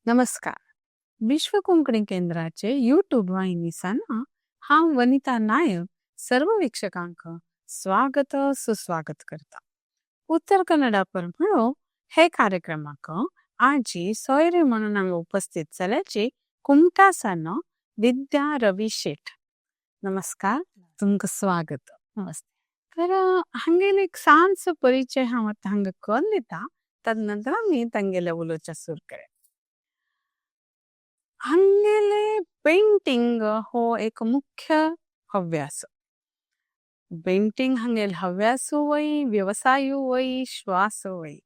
नमस्कार. विश्व कोंकणी केंद्राचे यूट्यूब वाहिनीसान हांव वनिता नायक सर्व वीक्षकांक स्वागत सुस्वागत करता। उत्तर कन्नडा परमळ हे कार्यक्रमाक आजी सोयरे म्हणून हांगा उपस्थित झाल्याची कुमटा सान विद्या रवी शेट। नमस्कार, तुमका स्वागत। नमस्ते। तर हांगेले एक सांचो परिचय हांव आता हांगा करून दिता, तदनंतर आमी तांगेले उलोवचा सुरू करूया। हांगेले पेंटिंग हो एक मुख्य हव्यास। पेंटिंग हांगेले हव्यास वई, व्यवसाय वई, श्वास वई।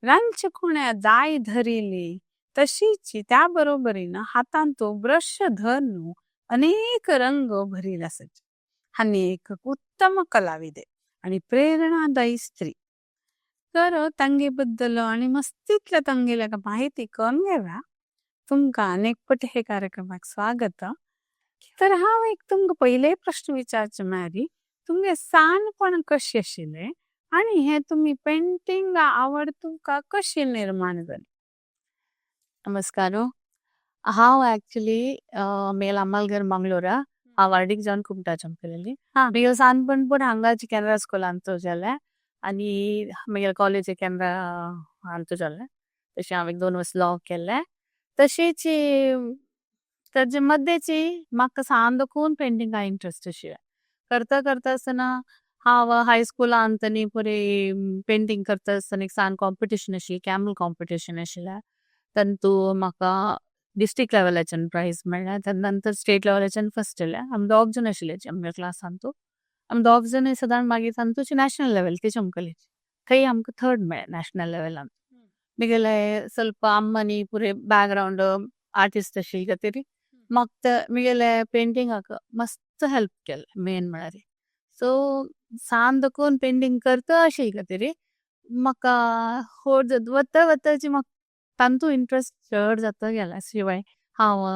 रांचे कोन्या दाई धरिली तशीची त्या बरोबरीन हातांतो ब्रश धरणु अनेक रंग भरिले असाची। हानी एक उत्तम कलाविदे आणि प्रेरणादायी स्त्री। तर तांगे बद्दल आणि मस्तीतल्या तांगेल्या माहिती करून घेवा। तुमका अनेक पट हे कार्यक्रमाक स्वागत। तर हांव एक तुमका पहिले प्रश्न विचारचे मारी, तुमगे सानपण कशी आशिले आणि हे तुम्ही पेंटिंग आवड तुमका कशी निर्माण झाली? नमस्कार। हांव एक्चुअली मेल आमालगर मंगलोरा, हांव वार्डीक जावन कुमटा चमकलेली। म्हगेलें सानपण पण हांगाच केनरा स्कुलांत जालें आनी म्हगेलें कॉलेज केनरा हांतू जालें। तशें हांव एक 2 वर्स लॉ केलें। तशेंच ताजे मध्येची म्हाका सान दाखोवन पेंटिंगा इंट्रस्ट आशिल्लें। करता करता आसतना हांव हाय स्कुलांत आनी पुरे पेंटिंग करता आसतना एक सान कॉम्पिटिशन आशिल्लें, कॅमल कॉम्पिटिशन आशिल्लें। तातूंत म्हाका डिस्ट्रिक्ट लेवलाच्यान प्राइज मेळ्ळें, ताजे नंतर स्टेट लेवलाच्यान फर्स्ट येयलें। आमी दोग जाण आशिल्ले आमच्या क्लासांतू, आमी दोग जाण सदांच मागीर तातूंत नॅशनल लेवल ती चमकली, थंय आमकां थर्ड मेळ्ळें नॅशनल लेवलान। म्हगेले ಸ್ವಲ್ಪ अम्मानी पुरे बॅकग्रावंड आर्टिस्ट आशिल्ले खातीर म्हाका म्हगेले पेंटिंगाक मस्त हेल्प केलें मेन म्हळ्यार। सो सान दाखोवन पेंटिंग करता आशिल्ले खातीर म्हाका होड वता वताची म्हाका तातूंत इंट्रस्ट चड जाता गेला। शिवाय हांव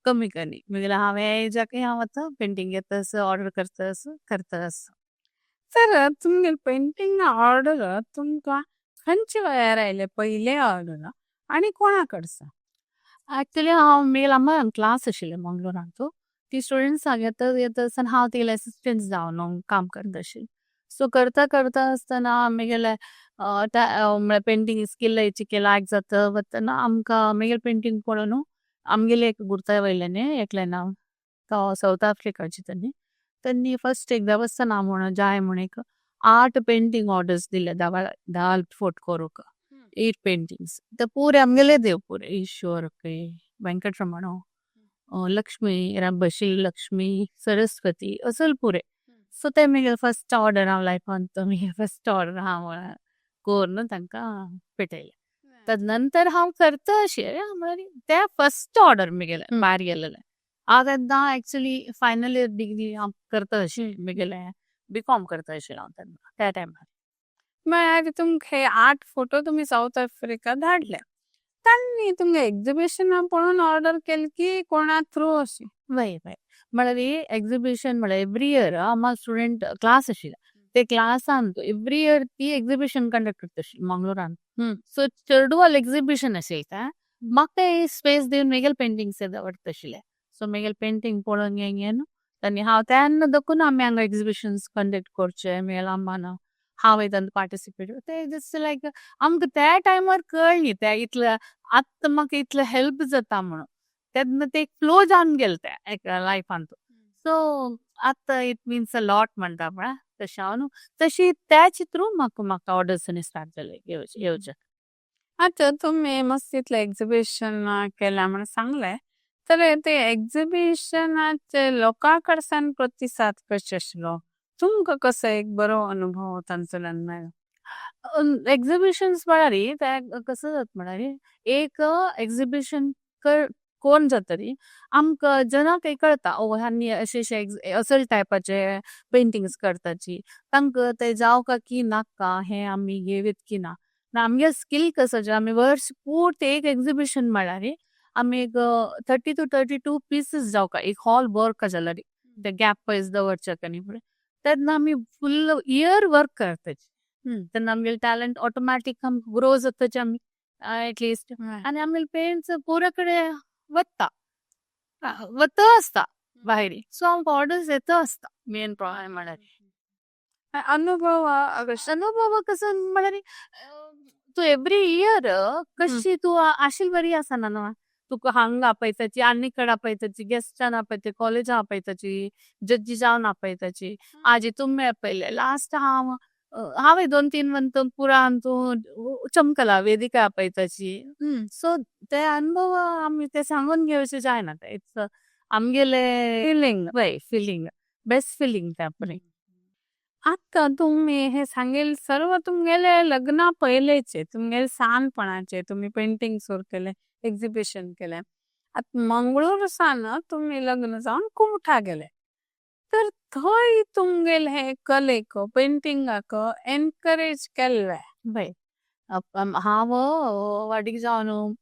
कमी करनी म्हगेलें हांव एजाकय हांव आतां पेंटिंग घेता आसा, ऑर्डर करता आसा, करता आसा। तर तुमगेले पेंटिंग ऑर्डर तुमकां खंयचे वयार आयले पहिले ऑर्डर आणि कोणा कडसा? एक्चुअली हांव म्हगेले अम्मा क्लास आशिल्लें मंगलोरांतू, ती स्टुडंट्स येता येता आसतना हांव तेगेले असिस्टंट जावन काम करता आशिल्लें। सो करता करता आसतना म्हगेले म्हळ्यार पेंटिंग स्किल लायक जाता वतना आमकां म्हगेलें पेंटिंग पळोवन आमगेले एक गुर्ता वयल्यान एकलें नांव तो सावथ आफ्रिकाची तांणी, तांणी फर्स्ट एक देवस्थान म्हणून जाय म्हूण एक 8 पेंटिंग ऑर्डर्स दिले, 10 फोटो करूंक 8 पेंटिंग्स। ते पुरे आमगेले देव पुरे ईश्वर, वेंकटरमण, लक्ष्मी, बशील लक्ष्मी, सरस्वती असल पुरे। सो ते म्हगेले फर्स्ट ऑर्डर हांव लायफान तो म्हगेलें फर्स्ट ऑर्डर हांव करून तांकां पेटयलें। तदनंतर हांव करता अशें म्हळ्यार ते फर्स्ट ऑर्डर म्हगेलें भायर गेल्लें। हांव तेन्ना एक्चुअली फायनल इयर डिग्री हांव करता अशें म्हगेलें बी कॉम करता आशिल्लें हांव तेन्ना त्या टायमार। म्हळ्यार तुमकां हे 8 फोटो तुमी सावथ आफ्रिका धाडले, तांणी तुमगे एक्झिबिशनाक पळोवन ऑर्डर केली की कोणा थ्रू अशी? वय वय, म्हळ्यार एक्झिबिशन म्हळ्यार एवरी इयर आमकां स्टुडंट क्लास आशिल्ले, ते क्लासान एवरी इयर ती एक्झिबिशन कंडक्ट करता आशिल्ली मंगलोरान। सो चेडवाल एक्झिबिशन आशिल्लें तें, म्हाका ते स्पेस दिवन म्हगेले पेंटिंग्स दवरता आशिल्ले। सो म्हगेले पेंटिंग पळोवन घेवन आनी हांव तेन्ना दाखोवन आमी हांगा एक्झिबिशन्स कंडक्ट करचे म्हगेले अम्मान हांव तातूंत पार्टिसिपेट ते जस्ट लायक आमकां त्या टायमार कळ्ळी ते इतले आतां म्हाका इतले हेल्प जाता म्हणून, तेन्ना ते फ्लो जावन गेले ते एका लायफान। सो आतां it means a lot म्हणटा पळय तशें हांव न्हू तशी त्याच थ्रू म्हाका म्हाका ऑर्डर्स स्टार्ट जाले येवचे। आतां तुमी मस्त इतलें एक्झिबिशन केलां म्हण सांगलें, तर ते एक्झिबिशनाचे लोकां कडल्यान प्रतिसाद कशें आशिल्लो, तुमकां कसो एक बरो अनुभव तांचोल्यान मेळ्ळो? एक्झिबिशन्स म्हळ्यार ते कसो जाता म्हळ्यार एक एक्झिबिशन कोण जातरी आमकां जनाक एक कळता ओ हांणी अशे अशे असल टायपाचे पेंटिंग्स करताची, तांकां ते जावका की नाका हे आमी घेवीत की ना। आमगे स्किल कसो जे आमी वर्स पूर्त एक एक्झिबिशन म्हळ्यार आमी एक 30 to 32 pieces जावका एक हॉल वर्क जाल्यार ते गॅप वायज दवरचे न्ही फुडें तेन्ना आमी फुल इयर वर्क करताची, तेन्ना आमगेलें टॅलंट ऑटोमॅटीक आमकां ग्रो जाताचे आमी एटलिस्ट आनी आमगेले पेरेंट्स पुरा कडेन वता वता आसता भायर, सो आमकां ऑर्डर्स येता आसता मेन प्रॉब्लेम म्हळ्यार. अनुभव अनुभव कसो म्हळ्यार तूं एवरी इयर कशी तूं आशिल बरी आसना न्हू, तुका हांगा आपयताची, आनी कडेन आपयताची, गेस्टान आपयताची, कॉलेजान आपयताची, जज्जीसान आपयताची. आजी तुमी आपयले लास्ट हांव हांवें 2-3 मंथ पुरान तूं चमकला वेदिका आपयताची. सो ते अनुभव आमी ते सांगून घेवचे जायना, it's आमगेले फिलिंग. वय फिलिंग, बेस्ट फिलिंग ते आपणे. आता तुम्ही हे सांगेल सर्व तुमगेले लग्न पहिलेचे, तुमगेले सानपणाचे, तुम्ही पेंटिंग सुरू केले, एक्झिबिशन केले. आता मंगळूर सान तुम्ही लग्न जावन कुमठा गेले तर थंय तुमगेले हे कलेक पेंटिंगाक एनकरेज केले? वय, हांव वाडीक जावन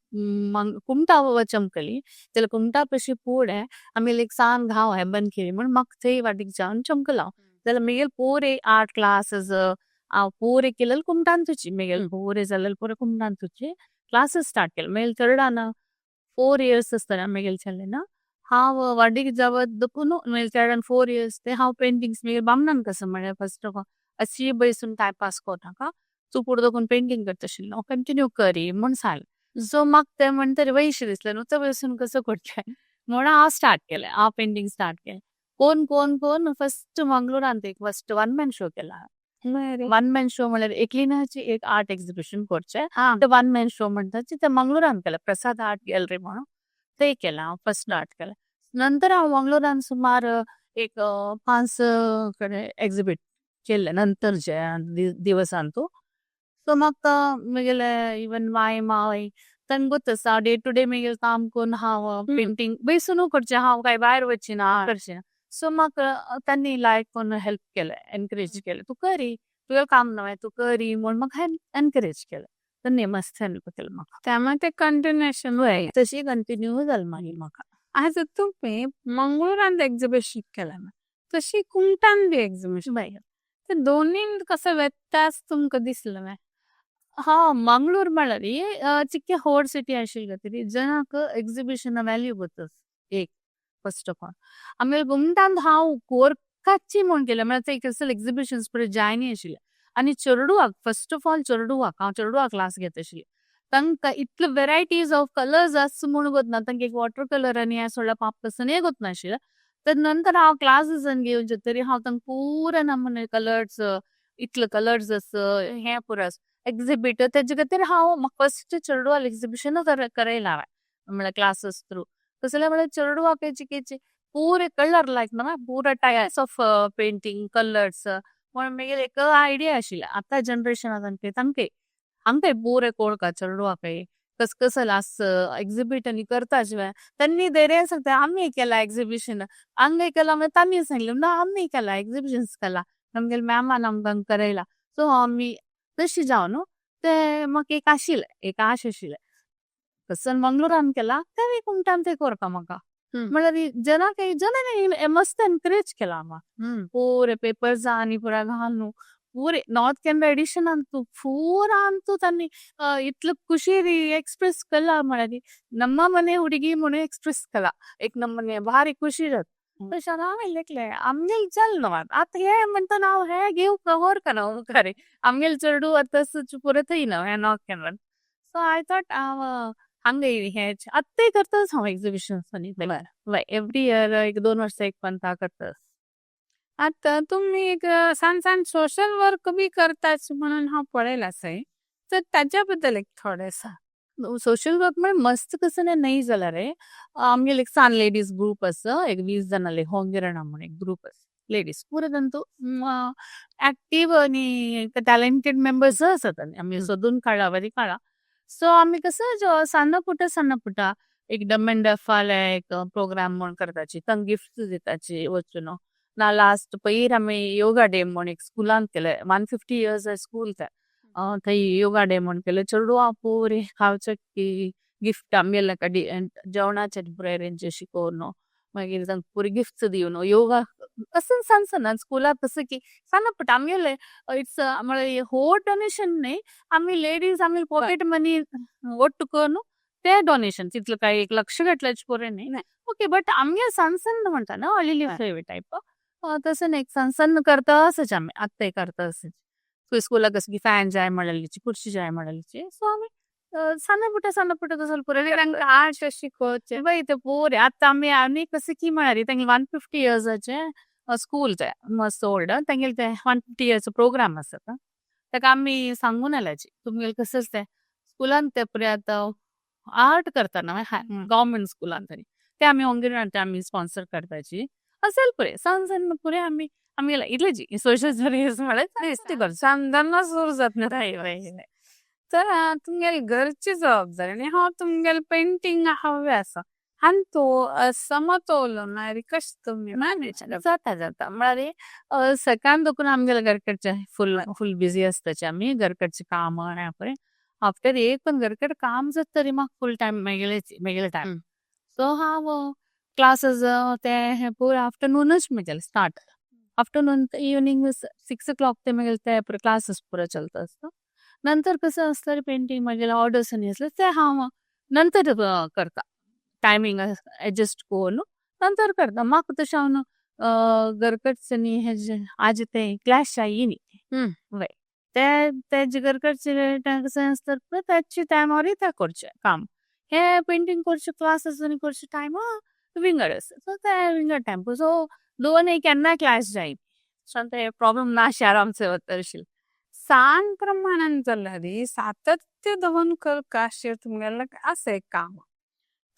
कुमठा चमकली जाल्यार कुमठा पशी फुडें आमगेले एक सान गांव हेबनखेरी म्हूण, म्हाका थंय वाडीक जावन चमकला जाल्यार म्हगेले पुरे आर्ट क्लासीस हांव पुरे केलेले कुमठान तुची, म्हगेले पुरे जालेले पुरे कुमठान तुची क्लासीस स्टार्ट केले. म्हगेले थर्डान 4 इयर्स आसतना म्हगेले चले ना हांव वाडीक जावत देखून म्हगेले थर्डान 4 इयर्स ते हांव पेंटिंग्स म्हगेले बामणान कसो म्हळ्यार फर्स्ट ऑफ ऑल अशी बैसून टायमपास करनाका, तूं पुरो देखून पेंटिंग करता आशिल्लो कंटिन्यू करी म्हूण सांगलें. सो म्हाका तें म्हणटरी वयशें दिसलें न्हू तें बसून कसो करचें म्हणून हांव स्टार्ट केलें, हांव पेंटिंग स्टार्ट केलें. कोण कोण कोण फर्स्ट मंगळुरांत एक फर्स्ट वन मॅन शो केला. वन मॅन शो म्हळ्यार एकलिनाची एक आर्ट एक्झिबिशन करचें, ते वन मॅन शो म्हणटा ते मंगळुरांत केलें, प्रसाद आर्ट गॅलरी म्हणून ते केलां हांव फर्स्ट आर्ट केलें. नंतर हांव मंगळुरांत सुमार एक 5 कडेन एक्झिबीट केल्लें नंतर जे दिवसान तूं. सो म्हाका म्हगेले इवन माय मावय तांकां गोत आसा डे टू डे म्हगेलें काम करून हांव पेंटिंग बेसूनू करचें, हांव कांय भायर वचना करचें. सो म्हाका तांणी लायक करून हेल्प केलें, एनकरेज केलें, तूं करी तुगेलें काम नवें तूं करी म्हूण म्हाका एनकरेज केलें, तांणी मस्त हेल्प केलें म्हाका. त्यामुळे ते कंटिन्युएशन वय तशी कंटिन्यू जालें मागीर म्हाका. आज तुम्ही मंगळुरांत एक्झिबिशन केलें तशी कुमठान बी एक्झिबिशन, ते दोन्ही कसं व्यत्यास तुमकां दिसलें? हा, मंगळूर म्हळ्यार चिक्के होड सिटी आशिल्ली खातीर जनाक एक्झिबिशन व्हॅल्यू गोत एक फर्स्ट ऑफ ऑल. आमगेले कुमठांत हांव कोरकाची म्हूण केलें म्हळ्यार ते कसले एक्झिबिशन्स पुरो जायनी आशिल्ले आनी चेडवाक फर्स्ट ऑफ ऑल चेडवाक हांव चेडवाक क्लास घेता आशिल्लें, तांकां इतले वेरायटीज ऑफ कलर्स आसा म्हूण गोत ना, तांकां एक वॉटर कलर आनी हें सोडल्यार पाप पासून गोत नाशिल्लें. तर नंतर हांव क्लासीसान घेवन तरी हांव तांकां पुरा नमुने कलर्स इतले कलर्स आसा हें पुरो आसा एक्झिबीट, तेजे खातीर हांव म्हाका फर्स्ट चेडवाल एक्झिबिशन करयलां हांवें म्हळ्यार क्लासीस थ्रू. तसलें म्हळ्यार चेडवाक चिकेचे पुरे कलर लायक ना पुरा टायप्स ऑफ पेंटिंग कलर्स म्हूण मागीर एक आयडिया आशिल्लें. आतां जनरेशन तांकां तांकां आमकां पुरे कोळका चेडवाकय कस कसं आस एक्झिबीट आनी करता शिवाय तांणी धैर्यान सांगता आमी केला एक्झिबिशन हांगा केला मागीर तांणी सांगलें ना आमी केला एक्झिबिशन्स केला आमगेले मॅमान आमकां करयला. सो आमी तशी जावन न्हू ते म्हाका एक आशिल्लें, एक आश आशिल्लें कसं मंगळुरान केला तें कुमठान ते करपा म्हाका म्हळ्यार जनाक जनांनी मस्त एनकरेज केला म्हाका, पुरे पेपर्स आनी पुरा घालून पुरे नॉर्थ कॅनरा एडिशन अंतू पूरा अंतू तांणी इतले खुशी एक्सप्रेस केला म्हळ्यार ನಮ್ಮ ಮನೆ ಹುಡುಗಿ म्हणून एक्सप्रेस केला एक नमूने भारी खुशी जाता. तशें हांवें लेखलें आमगेलें जालें न्हू आतां हें म्हणटा हांव हें घेवंक व्हरका न्हू मुखार आमगेलें चेडूं आतां पुरो थंय न्हू हें नॉर्थ कॅनरान. सो I thought हांव हांगा हें आत्ताय करताच हांव एक्झिबिशन्स आनी वय एवरी इयर 1-2 वर्सां एक पंता करता. आता तुम्ही एक सान सान सोशल वर्क बी करताच म्हणून हांव पळयलां सय, तर ताच्या बद्दल एक थोडें सांग. सोशल वर्क म्हणजे मस्त कसं नाही झालं रे, आमगेले एक सान लेडीज ग्रुप आसा, एक 20 जाणांले होंगिरणा म्हणून एक ग्रुप आसा लेडीज पुरो तांचो ऍक्टिव्ह आनी टॅलेंटेड मेंबर्स आसात आमी सोदून काडला बरी काडला. सो आमी कसं सान्न पुटा सान्न पुटा एक डम अँड डफ एक प्रोग्राम म्हूण करताची, तांकां गिफ्ट दिताची वचून ना. लास्ट पयर आमी योगा डे म्हूण एक स्कुलान केले, 150 इयर्स स्कूल ते थंय योगा डे म्हूण केले, चेडवां पुरी खावचें गिफ्ट आमगेले जेवणाचें पुरो अरेंज अशी करून मागीर तांकां पुरी गिफ्ट दिवन योगा असं सान सान स्कुलाक कसं की सान्न पडटा आमगेले it's म्हळ्यार हो डोनेशन न्ही, आमी लेडीज आमगे पॉकेट मनी ಒಟ್ಟು करून ते डोनेशन तितलं काय एक लक्ष घातल्याचे पुरे न्ही. ओके, बट आमगे सान सान म्हणटा न्हू हळ्ळी टायप तसं नाही, सान सान करता असच आमी आत्ताय करता असच. स्कुलाक कसं की फॅन जाय म्हळ्याची, कुर्शी जाय म्हळ्याची, सो आमी सान्न पुट्टा सान्न पुट्टा तसं पुरे. आर्ट शिकोवचे. बाई ते पोरे आतां आमी आनी कसं की म्हळ्यार तेंगे 150 इयर्साचे स्कूल ते मस्त ओल्ड, तेंगेले ते 150 इयर्स प्रोग्राम आसता, ताका आमी सांगून आयल्याची तुमगेले कसंच ते स्कुलान ते पुरे आतां आर्ट करता गव्हर्मेंट स्कुलान तरी ते आमी ओंगीर ते आमी स्पॉन्सर करताची असेल पुरे सान सान पुरे आमी आमी इतलेची सोशल सर्वीस म्हळ्यार सानदाना सुरू जात नाही. तर तुमगेली घरची जबाबदारी आणि हो तुमगेले पेंटिंग हव्यास हांतू समतोल मागीर कशें तुमी मॅनेज जाता जाता म्हळ्यार सकाळ दुखून आमगेले घरकडचे फुल फुल बिजी आसताचे आमी घरकडचे काम पळय. आफ्टर एक पण घरकडे काम जाता तरी म्हाका फुल टायम मेगेले मेगेले टायम. सो हांव क्लासीस ते हे पुरो आफ्टरनूनच म्हगेले स्टार्ट, आफ्टरनून इव्हनिंग 6 o'clock ते म्हगेले ते पुरो क्लासीस पुरो चलता आसता. नंतर कसं आसता, पेंटिंग म्हगेले ऑर्डर्स आनी आसले ते हांव नंतर करता, टायमिंग एडजस्ट करून नंतर करता. म्हाका तशें हांव घरकडचे न्ही हेजे आज ते क्लॅश येयनी. वय ते तेजे घरकडचे कशें आसता पळय तेचे टायमारूय ते करचें काम, हे पेंटिंग करचे क्लासीस आनी करचे टायम विंगड आसता, सो ते विंगड टायम, सो दोनूय केन्ना क्लॅश जायना, सो ते प्रॉब्लम ना आरामसे वता आशिल्लें. सान प्रमाणान जाल्यार सातत्य दवरून करपा अशें तुमगेलें आसा एक काम,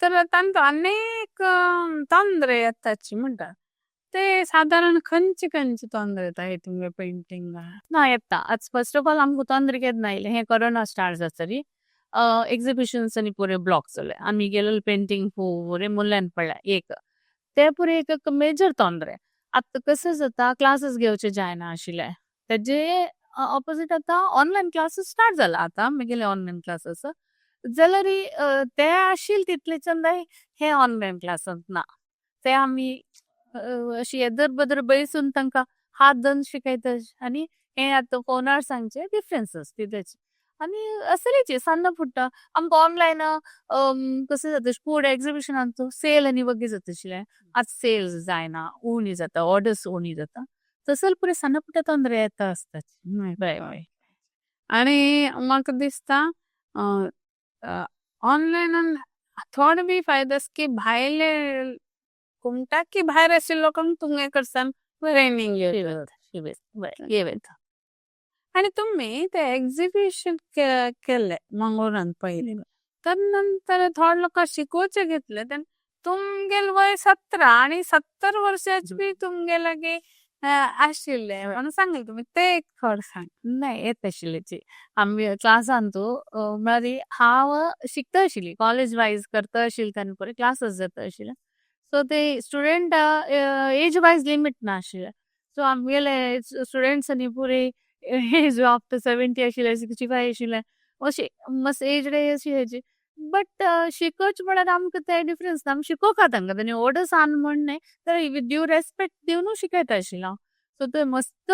तर तांतू अनेक तोंद्रे येताची म्हणटा ते सादारण खंयचे खंयचे तोंद्रे येता हे तुमगे पेंटिंगाक? ना येता. आतां फर्स्ट ऑफ ऑल आमकां तोंद्रे केन्ना आयले, हें कोरोना स्टार्ट जातरी एक्झिबिशन्स आनी पुरे ब्लॉक जाले, आमी गेलेले पेंटिंग पुरे मुल्यान पडल्या एक ते पुरे एक मेजर तोंद्रे. आतां कसं जाता, क्लासीस घेवचे जायना आशिल्ले, तेजे ऑपोजीट आतां ऑनलायन क्लासीस स्टार्ट जाला. आतां म्हगेले ऑनलायन क्लासीस जाल्यार ते आशिल्ले तितले चंदाय हे ऑनलायन क्लासांत ना, ते आमी अशी येदर बदर बैसून तांकां हात धरून शिकयता आनी हे आतां फोनार सांगचे डिफरंस तितलेच. आनी असलेचे सान्न फुट्टा आमकां ऑनलायन कसं जाता, फूड एक्झिबिशनान सेल आनी वगी जाता आशिल्लें, आतां सेल्स जायना, उणी जाता, ऑर्डर्स उणी जाता, तसं पुरे सान्न फुट्टा तोंद्रे येता आसता. बरें बरें. आनी म्हाका दिसता ऑनलायनान थोडे बी फायदे आसा की भायले कुमटा की भायर आशिल्ले लोकांक तुमगे कडच्यान ट्रेनिंग घेवं. आनी तुमी ते एक्झिबिशन केले मंगळुरान पयली, तर नंतर थोडे लोक शिकोवचे घेतले, तुमगेले वय 17 आनी 70 वर्षाचे बी तुमगे लागी आशिल्ले म्हणून सांगले तुमी, ते एक थोडे सांग. नाही येत आशिल्लेची आमी क्लासान तूं म्हळ्यार हांव शिकता आशिल्ली, कॉलेज वायज करता आशिल्लें, तेन्ना पळय क्लासीस जाता आशिल्ले, सो ते स्टुडंट एज वायज लिमीट ना आशिल्लें, सो आमगेले स्टुडंट्स आनी पुरे एज आफ्टर 70 आशिल्ले, 65 आशिल्ले, अशे मस्त एज अशी हेजी. बट शिकोवचे म्हळ्यार आमकां ते डिफरंस ना, आमी शिकोवका तांकां तेणी ऑर्डर्स सान म्हण न्ही, तर विथ ड्यू रेस्पेक्ट दिवनू शिकयता आशिल्लो हांव. सो ते मस्त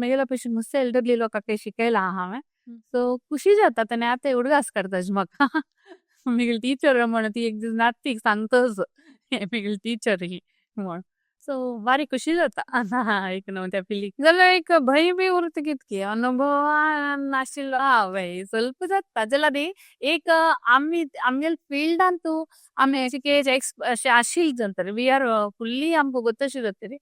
मेगेल्या भशेन मस्त एल्डरली लोकांक शिकयलां हांवें, सो खुशी जाता तेन्ना आतां उडगास करता म्हाका मेगेली टिचर म्हण. ती एक दीस नात सांगताच मेगेली टिचर ही म्हण, सो बारीक खुशी जाता एक न्हू त्या फिलींग. जाल्यार एक भंय बी उरता कितकी अनुभव नाशिल्लो. हा वय ಸ್ವಲ್ಪ जाता जाल्यार न्ही एक आमी आमगेले फिल्डान तूं आमी अशें आशिल्ले जातरी we are fully आमकां गोत्तशें जातरी,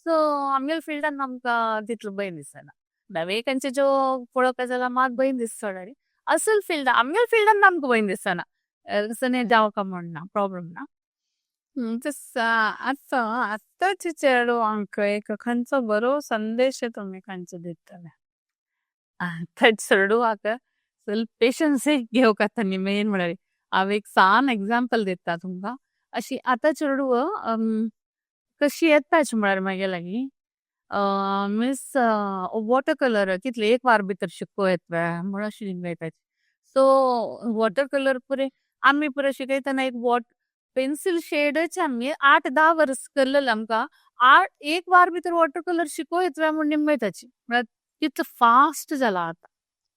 सो आमगेले फिल्डान आमकां तितलो भंय दिसना. नवे खंयचे ज्यो पळोवपाक जाल्यार मात भंय दिसता थोडे, असल फिल्ड आमगेले फिल्डान आमकां भंय दिसना, तसो जावका म्हण ना प्रॉब्लम ना. आतां आतांचे चेडवांक एक खंयचो बरो संदेश तुमी खंयचो दितले? आतां चेडवांक ಸ್ವಲ್ಪ पेशन्स घेवका तांणी. मेन म्हळ्यार हांव एक सान एग्जाम्पल दिता तुमकां. अशी आतां चेडूं कशी येताच म्हळ्यार म्हागे लागीं, मिस वॉटर कलर कितले एक वार भितर शिको येता म्हण अशी येताची. सो वॉटर कलर पुरे आमी पुरे शिकयतना एक वॉट पेन्सिल शेडच आमी 8-10 वर्स केल्लें आमकां. आठ एक वार भितर वॉटर कलर शिको येतलो म्हूण निम्मे ताची, म्हळ्यार तितलो फास्ट जाला आतां.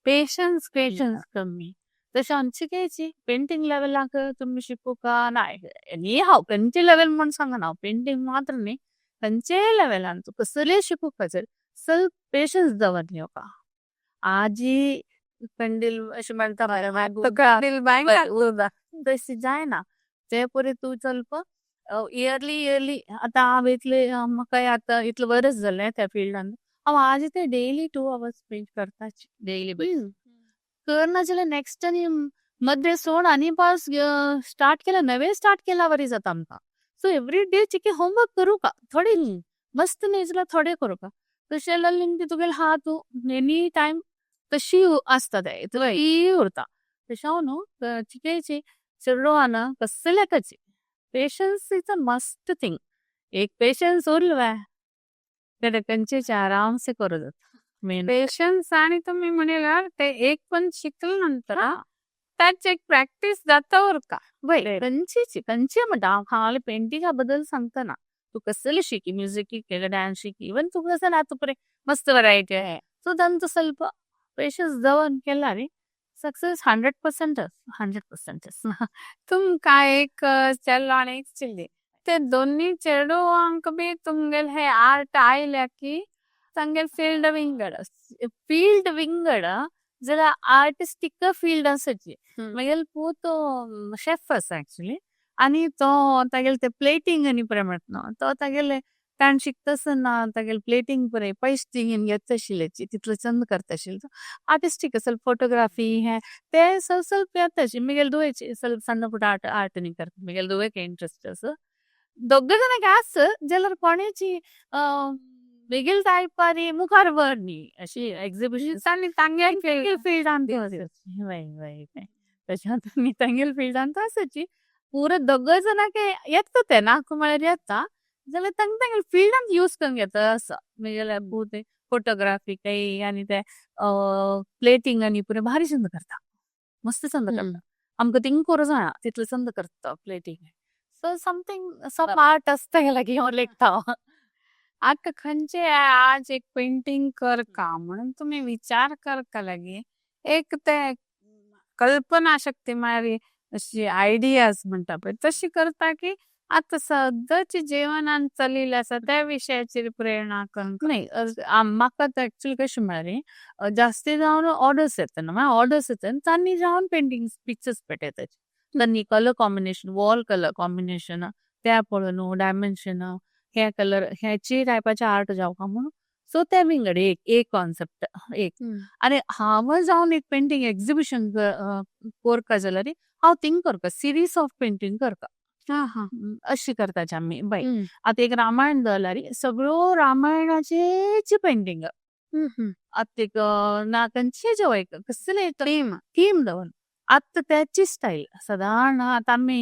पेशन्स. पेशन्स कमी. तशें आमची कांयची पेंटींग लेवलाक तुमी शिकोवका ना, एनी हाव, खंयचे लेवल म्हूण सांगना हांव, पेंटींग मात्र न्ही, खंयचेय लेवलान तूं कसलेय शिकोवका जर सेल्फ पेशन्स दवर घेवका. आजी कंदील अशें म्हणटा, कंदील बँक. तशें जायना ते परी. तूं चलप इयरली इयरली. आतां हांव इतले, म्हाका आतां इतलें वरस जालें त्या फिल्डान, हांव आज ते डेली 2 आवर्स पेंट करताच. डेली. करना जाल्यार नेक्स्ट आनी मध्य सोड आनी पास स्टार्ट केला, नवे स्टार्ट केला वरी जाता आमकां. सो एवरी डे चिके होमवर्क करूं का, थोडे मस्त न्ही जाल्यार थोडे करूं का, तशें जाल्यार ती तुगेले हा तूं एनी टायम तशी आसता ते ती उरता. तशें हांव न्हू चिकेची चेडवां कसल्याकाची patience is a must thing. एक पेशन्स उरलो जाल्यार खंयचेच आराम से करूं जाता मेन. पेशन्स आणि तुम्ही म्हणले ते एक पण शिकले नंतर त्याच एक प्रॅक्टिस जाता उरका. वय, खंयचीच खंयचे म्हणटा हांव, खाली पेंटिंगा बद्दल सांगतना. तूं कसले शिकी, म्युझिक शिकी, डान्स शिकी, इवन तूं कसं आतां पळय मस्त वरायटी आहे, सो तांचो ಸ್ವಲ್ಪ पेशन्स दवर केला न्ही, सक्सेस 100%, 100%. तुमकां एक चेडो आनी एक चेडली, ते दोन्ही चेडवांक बी तुमगेले हे आर्ट आयल्या की तांगेले फील्ड विंगड? फील्ड विंगड जाल्यार आर्टिस्टीक फील्ड आसाची. मागीर पूत शेफ आसा एक्चुअली आनी तो तागेले ते प्लेटिंग आनी पळय म्हणटा न्हू, तो तागेले ताणें शिकता आसतना तागेले प्लेटिंग पळय पयशे थिंगून घेता आशिल्ल्याची, तितलो चंद करता आशिल्लो. आर्टिस्टीक स्वल्प फोटोग्राफी हे ते ಸ್ವಲ್ಪ ಸ್ವಲ್ಪ येताची. मिगेले धुवेची ಸ್ವಲ್ಪ ಸಣ್ಣ ಪುಟ್ಟ आर्ट आर्ट नी करता. मिगेले धुवेक इंट्रस्ट आसा. दोग जाणांक आसा जाल्यार कोणेची मिगेले टायपारी मुखार व्हर न्ही अशी एक्झिबिशन. आनी तांगे फिल्डान. वय वय वय, तशें आतां तांगेले फिल्डान आसाची. पुरो दोग जाणांक येता ते, नाका म्हळ्यार येता जाल्यार तांकां तांगेले फिल्डान यूज करूंक येता असो. मिगेले पूत फोटोग्राफी काही आनी ते प्लेटिंग आनी पुरो भारी चंद करता, मस्त चंद करता. आमकां थिंग करूं जायना तितलो चंद करता plating. So something some art आसता लागीं हांव लेखता. आता खंयचे आज एक पेंटिंग करका म्हणून तुम्ही विचार करका लागी एक ते कल्पना शक्ती म्हळ्यार अशी आयडियाज म्हणटा पळय, तशी करता की आता सद्याची जीवनान चलिल्लें आसा त्या विशयाचेर प्रेरणा करून? नाही, म्हाका आतां एक्चुअली कशें म्हळ्यार जास्ती जावन ऑर्डर्स येता न्हू, मागीर ऑर्डर्स येता तांणी जावन पेंटिंग्स पिक्चर्स पेटयतात. तांणी colour combination, wall colour combination त्या पळोवन डायमेन्शन, हे कलर ह्याची टायपाचे आर्ट जावका म्हणून. सो ते विंगड एक एक कॉन्सेप्ट एक. आनी हांव जावन एक पेंटिंग एक्झिबिशन करका जाल्यार हांव थिंग करता, सिरीज ऑफ पेंटिंग करता. हा हा अशी करताची आमी बाय. आतां एक रामायण जाल्यार सगळ्यो रामायणाचेच पेंटिंग. आतां एक ना खंयचे जेव एक कसले थीम. थीम दवर, आतां त्याची स्टायल सादारण. आतां आमी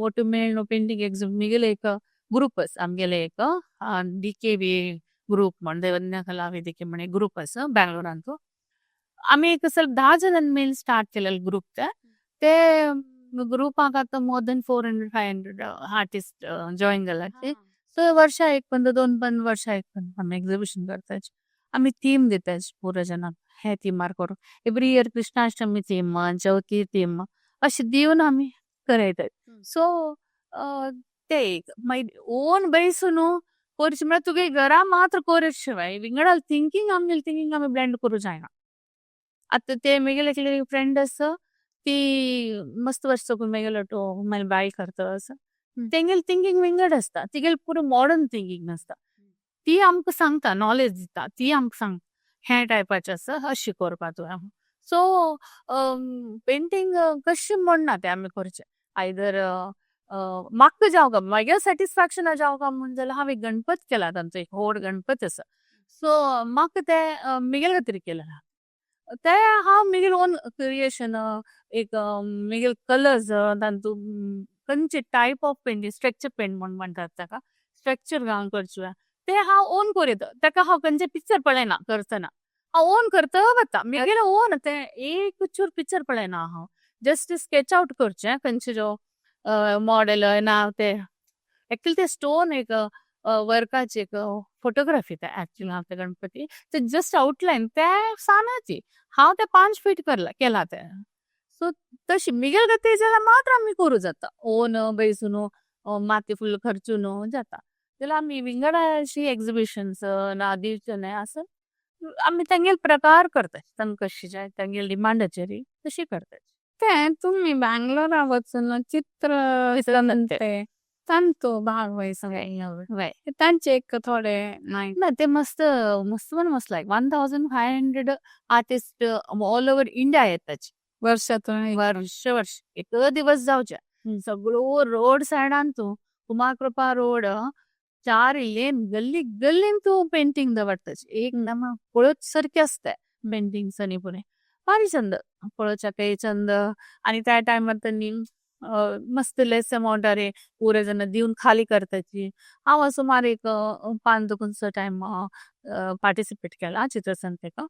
ಒಟ್ಟು ಮೇಳ್ನು ಪೇಂಟಿಂಗ್ ಎಕ್ಸಿಬಿಷನ್ मिगेले एक ग्रुप आसा आमगेले, एक डीकेवी ग्रुप म्हण, देवन्य कला वेदिके म्हण एक ग्रुप आसा बँगलोरांतू. आमी एक ಸ್ವಲ್ಪ 10 जणां मेल स्टार्ट केलेले ग्रुप. ते ते ग्रुपाक आतां more than 400 500 artist join जाला. सो वर्षा एक पण दोन पण वर्षा एक पण आमी एक्झिबिशन करताच. आमी थीम दिताच पुरो जणांक, हे थीमार करूं. एवरी इयर कृष्णाष्टमी थीम, चवथी थीम अशें दिवन आमी करयतात. सो ते एक मागीर ओन बैसून करचें म्हळ्यार तुगे घरा मात्र कोरत शिवाय विंगड थिंकींग, आमगेले थिंकींग आमी ब्लेंड करूं जायना. आतां ते मेगेले एकली फ्रेंड आसा, ती मस्त वर्स मेगेले मागीर बाय करता असो. तेंगेले थिंकींग विंगड आसता, तिगेले पुरो मॉडर्न थिंकींग आसता. ती आमकां सांगता, नॉलेज दिता ती आमकां सांगता हे टायपाचें आसा, अशें करपा तुवें. सो पेंटींग कशें म्हणना तें आमी करचें. आयदर म्हाका जावं म्हागे सॅटिस्फॅक्शन जावं म्हूण जाल्यार हांव एक गणपत केला, तांचो एक व्हड गणपत आसा. सो म्हाका ते मिगेले खातीर केला ते हांव मिगेले ओन क्रिएशन एक मिगेले कलर्स तांतू खंयचे type of painting, structure paint म्हूण म्हणटात ताका, स्ट्रक्चर घालून करचें ते हांव ओन करयता. ताका हांव खंयचे पिक्चर पळयना करतना, हांव ओन करता वता मिगेले ओन. ते एक चूर पिक्चर पळयना हांव, जस्ट स्केच आउट करचें खंयचे जो मॉडेल ना ते एक्चुअली ते स्टोन एक वर्काचे एक फोटोग्राफी ते एक्चुअली हांव ते गणपती ते जस्ट आउटलाइन ते सानाची हांव ते 5 फीट करला केला ते. सो तशी मिगेल गती जाल्यार मात्र आमी करूं जाता ओन बैसून माती फुल खर्चून जाता जाल्यार आमी विंगड अशी एग्जिबिशन्स ना दिवचे न्हय असं आमी तेंगेल प्रकार करता, तांकां कशी जाय तेंगेल डिमांडाचेर तशी करता. ते तुम्ही बँगलोरा वचून चित्र ते तांतो भाग वयसंग तांचे एक थोडे नाही ना ते मस्त मस्त पण मस्त like 1500 artist all over India येताची वर्षातून वर्ष वर्ष एक दिवस जावचे सगळो रोड सायडान तूं कुमारकृपा रोड 4 लेन गल्ली गल्लीन तूं पेंटिंग दवरताची एकदम पळोवच सारखे आसता पेंटिंग्स आनी पुरें भारी चंद पळोवच्याकय चंद. आनी त्या टायमार तेन्नी मस्त लेस अमाउंटार पुरे जण दिवन खाली करताची. हांव सुमार एक 5 टायम पार्टिसिपेट केला चित्रसंतेक.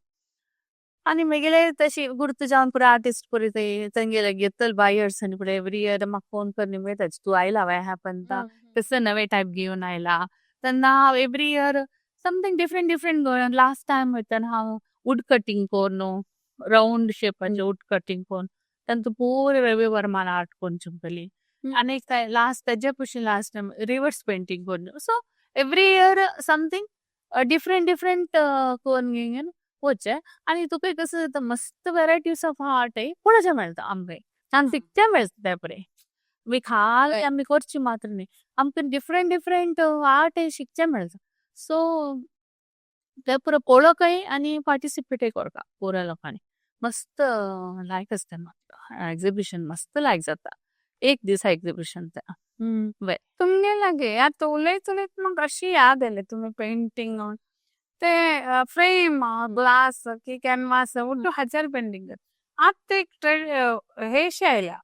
आनी मागीर तशी गुर्त जावन पुरे आर्टिस्ट पुरे ते तेंगेले घेतल बायर्स आनी पुरे एवरी इयर म्हाका फोन करून वयताची तूं आयला वय ह्या पंता कसं नवे टायप घेवन आयला तेन्ना हांव every year something different different घेवन लास्ट टायम वयतना हांव वूड कटिंग करून रावंड शेपाचे वूड कटिंग करून तांतू पुरे रवी वर्मान आर्ट करून चुंपली. आनी लास्ट तेज्या पयलीं लास्ट टायम रिवर्स पेंटिंग करून. So every year something different different करून घेवन वचचें आनी तुका कसं जाता मस्त वेरायटीज ऑफ आर्ट पळोवचें मेळटा आमकां आनी शिकचें मेळटा ते पळय आमी खाली आमी करची मात्र न्ही आमकां डिफरंट डिफरंट आर्ट शिकचें मेळटा. सो ते पुरो पळोवकय आनी पार्टिसिपेटय करता पुऱ्या लोकांनी मस्त लायक आसता म्हाका एग्जिबिशन मस्त लायक जाता एक दिसा एग्जिबिशन ते. तुमगे लागे आतां उलयत उलयत म्हाका अशी याद आयली तुमी पेंटिंग ते फ्रेम ग्लास की कॅनवास उड्डू हजार पेंटिंग आतां एक हेशे आयला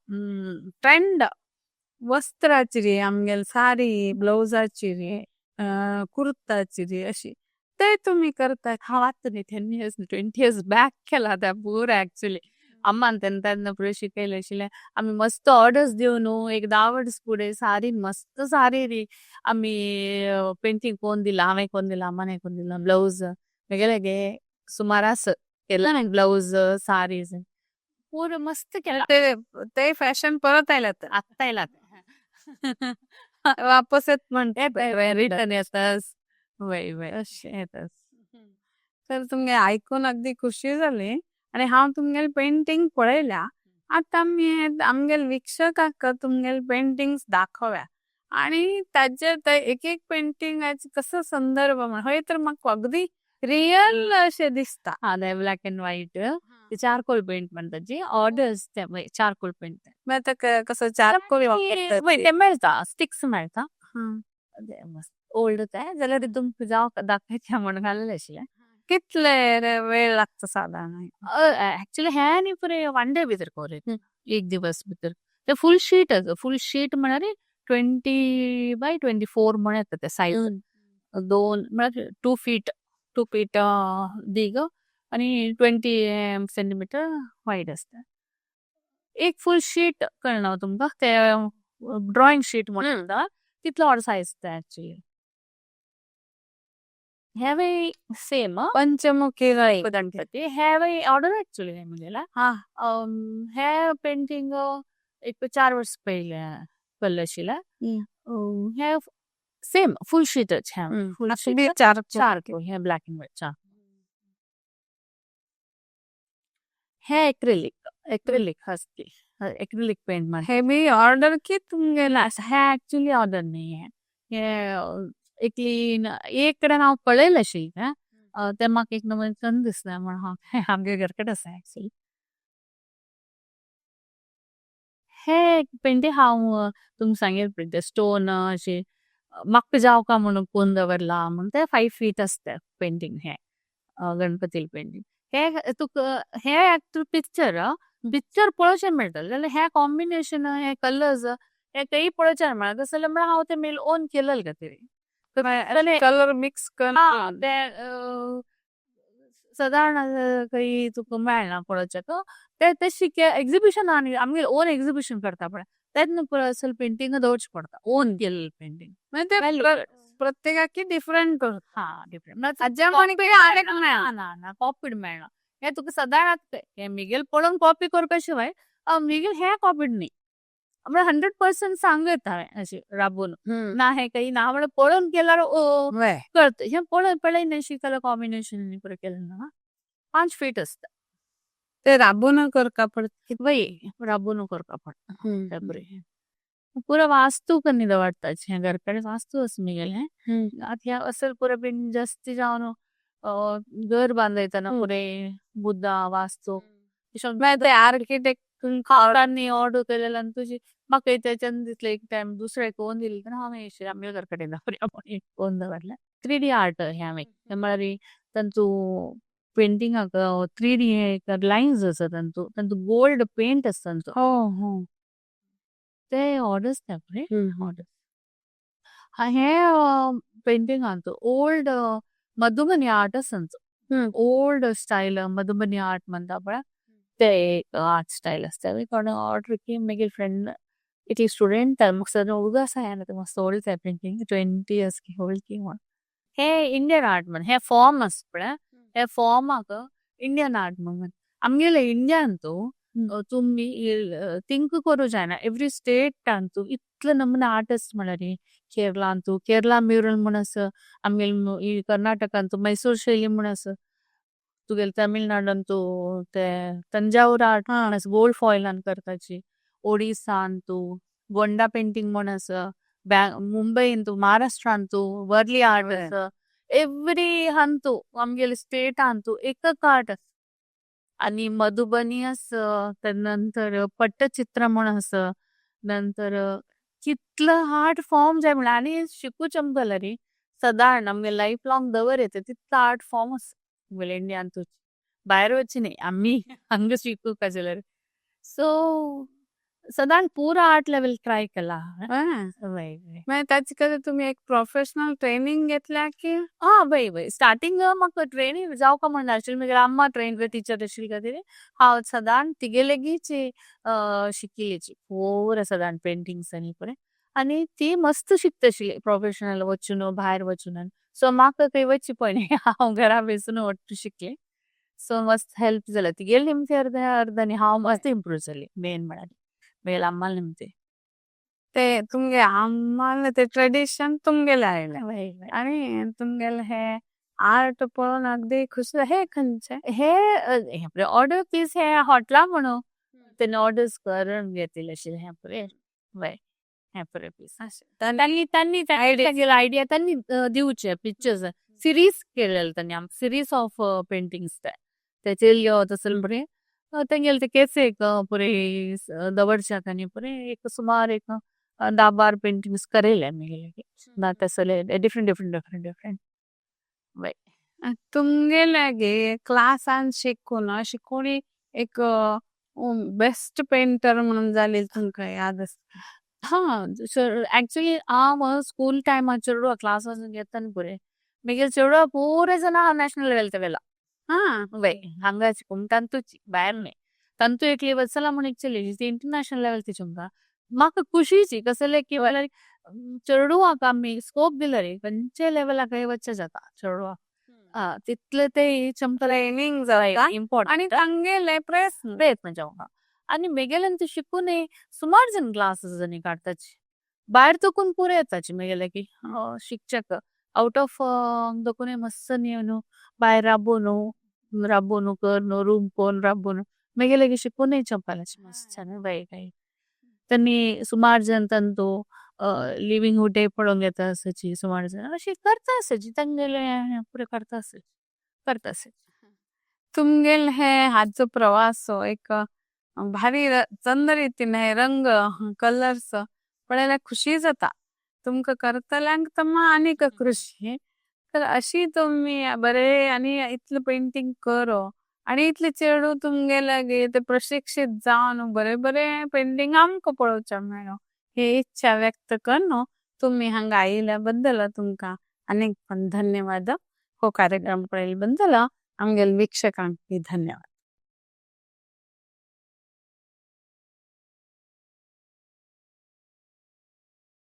ट्रेंड वस्त्राची आमगेल साडी ब्लाउजाची कुर्ताची अशी ते तुम्ही करता. हांव आतां न्ही 10 इयर्स 20 इयर्स बॅक केला त्या पुरा एक्चुअली अम्मान तेन्ना तेन्ना पुरे शिकयलें आशिल्लें आमी मस्त ऑर्डर्स दिवन न्हू एक 10 वर्स फुडें सारी मस्त सारी री आमी पेंटिंग कोन्न दिलां हांवें कोन्न दिलां अम्माने कोन्न दिलां ब्लाउज मेगेले गे सुमार आसा केला ब्लाउज सारीज पुरो मस्त केला. ते फॅशन परत आयला तर आत्तां आयला वापस येत म्हणटा रिटर्न येतास वय वय अशें येतास. तर तुमगे आयकून अगदी खुशी जाली आनी हांव तुमगेले पेंटिंग पळयल्या. आतां आमी आमगेले वीक्षकांक तुमगेले पेंटिंग्स दाखोवया आनी ताजे एक एक पेंटिंगाचे कसो संदर्भ हय तर म्हाका अगदी रियल अशें दिसता. हा ते ब्लॅक अँड व्हायट ते चारकोल पेंट म्हणटा जी ऑर्डर्स ते चारकोल पेंट मागीर कसो चारकोल वय ते मेळटा स्टिक्स मेळटा ओल्ड ते जाल्यार तुमकां जावं दाखयता म्हणून घाललें आशिल्लें. कितले वेळ लागता साधारण? एक्चुअली हे न्ही पुरे वन डे भितर कोर एक दिवस भितर ते फुल शीट आसा फुल शीट म्हळ्यार 20 by 24 म्हण येता ते सायज 2 म्हळ्यार 2 फीट 2 फीट दीग आनी 20 सेंटीमीटर वायड आसता. एक फुल शीट कळना तुमकां ते ड्रॉइंग शीट म्हणटा तितलो व्हड सायज ते एक्चुअली. हेवय सेम पंचमुखी गणपती हेवय ऑर्डर एक्चुअली म्हगेला. हे पेंटिंग एक 4 वर्स पयलें केल्लें आशिल्लें. हे सेम फुल शीटच हे फुल शीट चारकोल हे ब्लॅक अँड व्हायट चार. हे एक्रिलिक एक्रिलिक हस्ती एक्रिलिक पेंट म्हण हे बी ऑर्डर की तुमगेला? हे एक्चुअली ऑर्डर न्ही हे एकली एक कडेन हांव पळयलें आशिल्लें तें म्हाका एक नवें चंद दिसलें म्हण हांव आमगे घर कडेन आसा एक्चुअली. हे पेंटिंग हांव तुमकां सांगेल पळय ते स्टोन अशे म्हाका जावका म्हणून कोन्न दवरला म्हण ते 5 फीट आसता पेंटिंग हे गणपती पेंटिंग. हे तुका हे एक्चुअली पिक्चर पिक्चर पळोवचें मेळटलें जाल्यार हे कॉम्बिनेशन हे कलर्स हे तेय पळोवचें मेळटा तशें जाल्यार म्हळ्यार हांव ते मेल ओन केलें खातीर कलर मिक्स करून ते सादारण खंय तुका मेळना पळोवच्याक ते तशी एग्जिबिशन आनी आमगे ओन एग्जिबिशन करता पळय तेन्ना पुरो असल पेंटिंग दवरचें पडता ओन केलें पेंटिंग. म्हणजे ते प्रत्येकाकी डिफरंट करता. हा, डिफरंट. आज्या म्हणी ना ना ना, कॉपीड मेळना हे तुका सदांच. हे मिगेल पळोवन कॉपी करपा शिवाय मिगेल हे कॉपीड न्ही म्हळ्यार 100% सांगत हांवें अशें राबून ना. हे काही ना म्हळ्यार पळोवन केल्यार कळत. हे पळोवन पळय न्ही, कलर कॉम्बिनेशन पुरो केलें ना. 5 फीट आसता. ते राबून करका पडता. वय, राबून करपा पडटा. बरें, पुरो वास्तू कन्नी दवरताची. हें घर कडेन वास्तू आसा मिगेलें. आतां ह्या असल पुरो बीन जास्ती जावन घर बांदयतना पुरे बुद्धा वास्तू. मागीर ते आर्किटेक्ट तांणी ऑर्डर केलेलं आनी तुजी म्हाका तेच्यान दिसलें एक टायम दुसऱ्याक कोण दिलें तेन्ना हांवें आमगे घर कडेन दवरया कोण दवरलें. 3D art हें हांवें म्हळ्यार तांचो पेंटिंगाक 3D lines आसा तांचो, तांचो गोल्ड पेंट आसा तांचो. हो हो ते ऑर्डर्स त्या पळय ऑर्डर. हे पेंटिंगांत ओल्ड मधुबनी आर्ट आसा तांचो. ओल्ड स्टायल मधुबनी आर्ट म्हणता पळय, ते एक आर्ट स्टायल आसता. कोण ऑर्डर की मागीर फ्रेंड इतली स्टुडंट म्हाका सदां उगडास आयना, मस्त ओल्ड ते पेंटिंग 20 इयर्स की ओल्ड की म्हण. हे इंडियन आर्ट म्हण. हे फॉर्म आसा पळय, हे फॉर्माक इंडियन आर्ट म्हणून. आमगेले इंडियान तुमी थिंक करूं जायना, एवरी स्टेटान इतले नमुने आर्टिस्ट म्हळ्यार केरळांतू केरळा म्युरल म्हण आसा, आमगेले कर्नाटकांतू मैसूर शैली म्हण आसा, तुगेले तमिळनाडूंतू ते तंजावर आर्ट म्हण आसा, गोल्ड फॉयलान करताची, ओडिसांतू गोंडा पेंटिंग म्हण आसा, मुंबईंतू, महाराष्ट्रांतू वर्ली आर्ट आसा. एवरी हांतू आमगेले स्टेटांतू एक आर्ट आसा. आणि मधुबनी आसा, नंतर पट्टचित्र म्हण आसा, नंतर कितलो आर्ट फॉर्म जाय म्हळ्यार आनी शिकूच आमकां रे सदां आमगे लायफ लॉंग दवर येता तितलो आर्ट फॉर्म आसा आमगेले इंडियांतूच. भायर वचचे न्ही, आमी हांगा शिकूंक जाल्यार सो सदां पुरो आर्ट लेवल ट्राय केला हांवें. वय वय. मागीर ताचे खातीर तुमी एक प्रोफेशनल ट्रेनिंग घेतल्या की? हा, वय वय, स्टार्टिंग म्हाका ट्रेनिंग जावका म्हण नाशिल्लें. म्हगेली अम्मा ट्रेन टिचर आशिल्ली खातीर हांव सदां तिगेलेगीच शिकिल्ली पुरो सदां पेंटिंग्स आनी पळय. आनी ती मस्त शिकता आशिल्ली प्रोफेशनल वचून भायर वचून. सो म्हाका खंय वचचें पडलें, हांव घरा बेसून वट्ट शिकलें. सो मस्त हेल्प जालें तिगेले निमते अर्दे अर्द आनी हांव मस्त इम्प्रूव जालें. मेन म्हळ्यार म्हगेले अम्मा निमते. ते तुमगे अम्माले ते ट्रेडिशन तुमगेले आयले. वय वय. आणि तुमगेले हे आर्ट पळोवन अगदी खुश. हे खंयचे? हे हे ऑर्डर पीस. हे हॉटला म्हणून तेन्ना ऑर्डर्स करून घेतिल्ले आशिल्ले. हे पळय, वय, हे पळय पीस. तांणी तांणी तांगेले आयडिया तांणी दिवचे. पिक्चर्स सिरीज केलेले तांणी, आम सिरीज ऑफ पेंटिंग्स ते तेचेर तसले बरे तेंगेले ते केसे एक पुरे दवरच्याक आनी पुरे एक सुमार एक 10-12 पेंटिंग्स करेले मेगेले ना तसले डिफरंट डिफरंट डिफरंट डिफरंट. वय. तुमगेले गे क्लासान शिकून अशी कोणी एक बेस्ट पेंटर म्हणून जाली तुमका याद आसा? हा सर, एक्चुअली हांव स्कूल टायमार चेडवा क्लासास घेताना पुरे मागीर चेडवा पुरे जाणां हांव नॅशनल लेवल ते व्हेला. वय, हांगाची कुमटांतूच, भायर न्ही. तांतू एकली वत्सला म्हूण एक चली, ती इंटरनॅशनल लेवल ती चमका. म्हाका खुशीची कसले की म्हळ्यार चेडवाक आमी स्कोप दिला रे, खंयच्या लेवलाक वच्चे जाता चेडवाक तितले ते चमका. ट्रेनिंग जाता. इम्पॉर्टंट. आणि तांगेले प्रयत्न. प्रयत्न जावंक आनी मेगेल्यान ते शिकून सुमार जण क्लासीस आनी काडटाची भायर तकून पुरे येताची मेगेले की शिकच्याक आउट ऑफ दकून मस्त न्ही न्हू भायर राबोन न्हू राबोन कर न्हू रूम कोन राबोन मेगेले की शिकूनय चंपालाची मस्त छान. वय वय, तांणी सुमार जण तांचो लिव्हिंग हुडे पळोवंक येता आसाची. सुमार जण अशी करता आसाची, तांगेले पुरे करता आसाची, करता आसाची. तुमगेले हे हाचो प्रवास एक भारी चंद रीतीन हे रंग कलर्स पळयल्यार खुशी जाता तुमकां करतल्यांक तर आनीक खुशी. तर अशी तुमी बरे आनी इतले पेंटिंग करो आनी इतले चेडूं तुमगेले गे ते प्रशिक्षित जावन बरे बरे पेंटिंग आमकां पळोवच्याक मेळो ही इच्छा व्यक्त करून तुमी हांगा आयिल्ल्या बद्दल तुमकां अनेक धन्यवाद. हो कार्यक्रम पळयल्ल्या बद्दल आमगेले वीक्षकांक धन्यवाद.